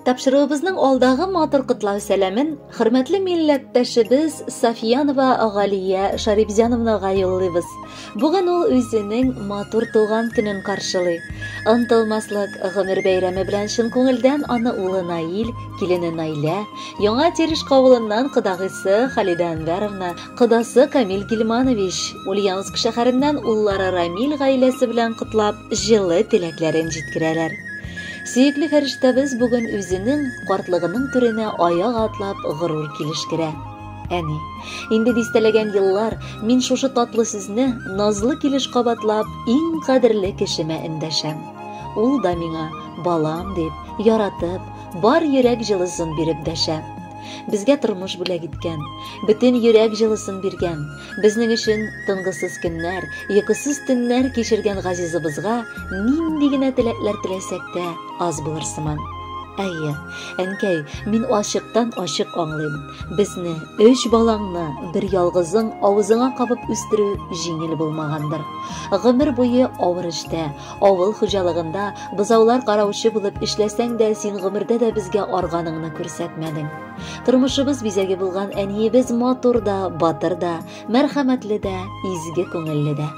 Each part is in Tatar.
Тапшыруыбызның алдагы матур котлау сәламен хөрмәтле милләттәшебез Сафиянова Галия Шарипзяновнага юллыйбыз. Бүген ул үзенең матур туган көнен каршылый. Онытылмаслык гомер бәйрәме белән чын күңелдән аны улы Наил, килене Найлә, Яңа Терешка авылыннан кодагыйсы Халидә Әнвәровна, кодасы Камил Гильманович, Ульяновск шәһәреннән уллары Рамил гаиләсе белән котлап, җылы теләкләрен җиткерәләр. Сөекле фәрештәбез бүген үзенең картлыгының түренә аяк атлап горур килеш керә. Әни, инде дистәләгән еллар мин шушы татлы сүзне назлы килеш кабатлап, иң кадерле кешемә эндәшәм. Ул да миңа балам дип, яратып, бар йөрәк җылысын биреп дәшә. Безгә тормыш бүләк иткән, бөтен йөрәк җылысын биргән, безнең өчен тынгысыз көннәр, йокысыз төннәр кичергән газизыбызга нинди генә теләкләр теләсәк тә аз булыр сыман. Әйе, әнкәй, мин ачыктан ачык аңлыйм. Безне, өч балаңны, бер ялгызың авызыңа кабып үстерү җиңел булмагандыр. Гомер буе авыр эштә, авыл хуҗалыгында бозаулар караучы булып эшләсәң дә, син гомердә дә безгә арганыңны күрсәтмәдең. Тормышыбыз бизәге булган әниебез матур да, батыр да, мәрхәмәтле дә, изге күңелле дә.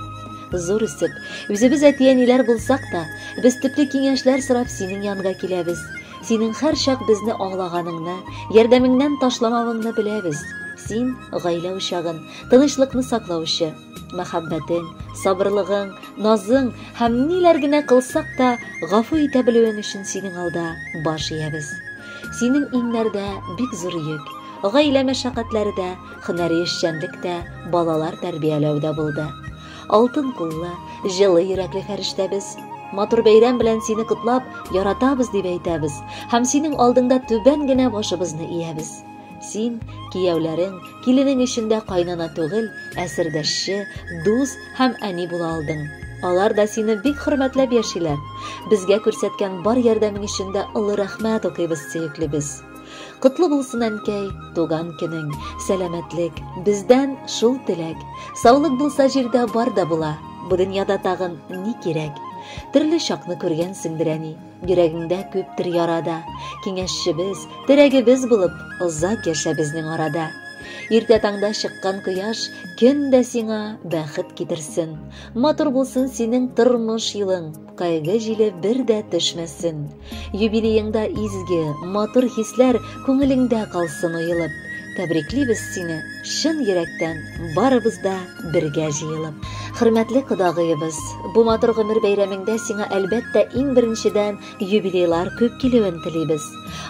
Зур үсеп, үзебез әти-әниләр булсак та, без төпле киңәшләр сорап синең янга киләбез. Синең һәрчак безне аңлаганыңны, ярдәмеңнән ташламавыңны беләбез. Син гаилә учагын, тынычлыкны саклаучы. Мәхәббәтең, сабырлыгың, назың һәм ниләр генә кылсак та, гафу итә белүең өчен синең алда баш иябез. Синең иңнәрдә бик зур йөк, гаилә мәшәкатьләре дә, һөнәри эшчәнлек тә, балалар тәрбияләү дә булды. Алтын куллы, җылы йөрәкле фәрештәбез, матур бәйрәм белән сине котлап, яратабыз дип әйтәбез һәм синең алдыңда түбән генә башыбызны иябез. Син, кияүләрең, киленең өчен дә кайнана түгел, ә сердәшче, дус һәм әни була алдың. Алар да сине бик хөрмәтләп яшиләр. Безгә күрсәткән бар ярдәмең өчен дә олы рәхмәт укыйбыз, сөеклебез. Котлы булсын, әнкәй, туган көнең, сәламәтлек, бездән шул теләк. Саулык булса җирдә бар да була, бу дөньяда тагын ни кирәк? Төрле чакны күргәнсеңдер, әни. Йөрәгеңдә күптер яра да. Киңәшчебез, терәгебез булып, озак яшә безнең арада. Иртә таңда чыккан кояш көн дә сиңа бәхет китерсен. Матур булсын синең тормыш юлың, кайгы җиле бер дә төшмәсен. Юбилееңда изге, матур хисләр күңелеңдә калсын уелып. Тәбриклибез сине чын йөрәктән, барыбыз да бергә җыелып. Хөрмәтле кодагыебыз, бу матур гомер бәйрәмеңдә сиңа әлбәттә иң беренчедән юбилейлар күп килүен телибез.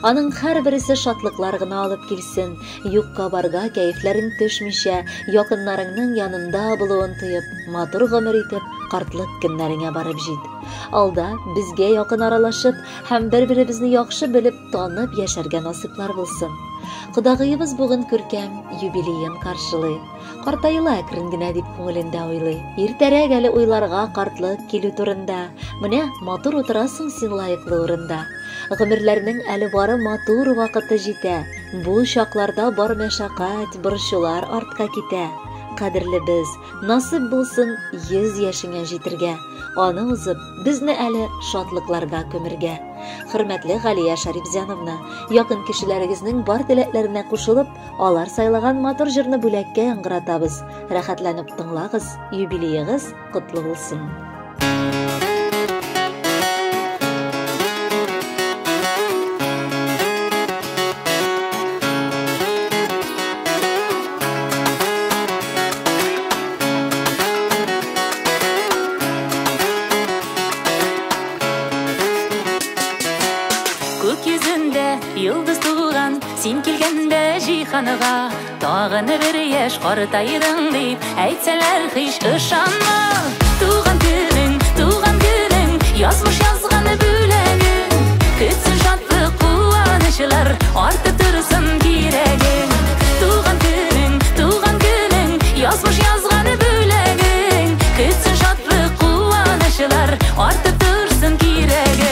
Аның һәрбересе шатлыклар гына алып килсен, юкка барга кәефләрең төшмичә, якыннарыңның янында булуын тоеп, матур гомер итеп, картлык көннәреңә барып җит. Алда безгә якын аралашып һәм бер-беребезне яхшы белеп, танып яшәргә насыйплар булсын. Кодагыебыз бүген күркәм юбилеен каршылый. Картаела әкрен генә дип күңелендә уйлый. Иртәрәк әле уйларга картлык килү турында. Менә матур утырасың син лаеклы урында. Гомерләрнең әле бары матур вакыты җитә. Бу чакларда бар мәшәкать, борчулар артка китә. Кадерлебез, насыйп булсын 100 яшеңә җитергә. Аны узып, безне әле шатлыкларга күмергә. Хөрмәтле Галия Шәрипзяновна, якын кешеләрегезнең бар теләкләренә кушылып, алар сайлаган матур җырны бүләккә яңгыратабыз. Рәхәтләнеп тыңлагыз, юбилеегыз котлы булсын. Күк йөзендә йолдыз туган, син килгәндә җиһанга, тагын бер яшь картайдың дип әйтсәләр һич ышанма. Туган көнең, туган көнең, язмыш язган бүләгең, көтсен шатлык, куанычлар, артып торсын кирәгең. Туган көнең, туган көнең, язмыш язган бүләгең, көтсен шатлык, куанычлар, артып торсын кирәгең.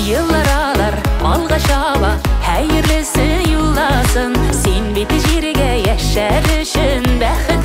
Еллар алар алга чаба, хәерлесе юлласын. Син бит җиргә яшәр өчен бәхет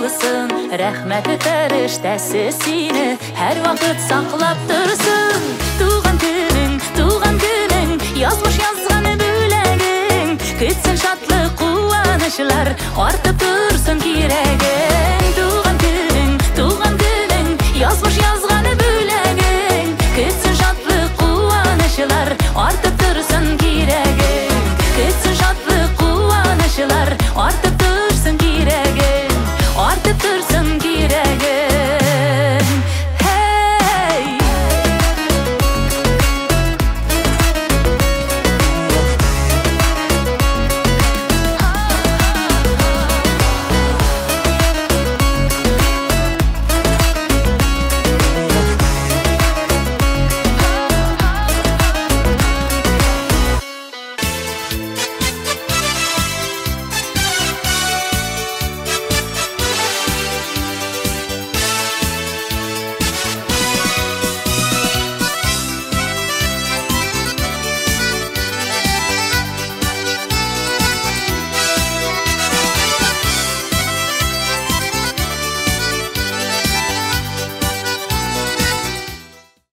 булсын. Рәхмәт фәрештәсе сине һәрвакыт саклап торсын. Туган көнең, туган көнең, язмыш язган бүләгең. Көтсен шатлык, куанычлар, артып торсын кирәгең.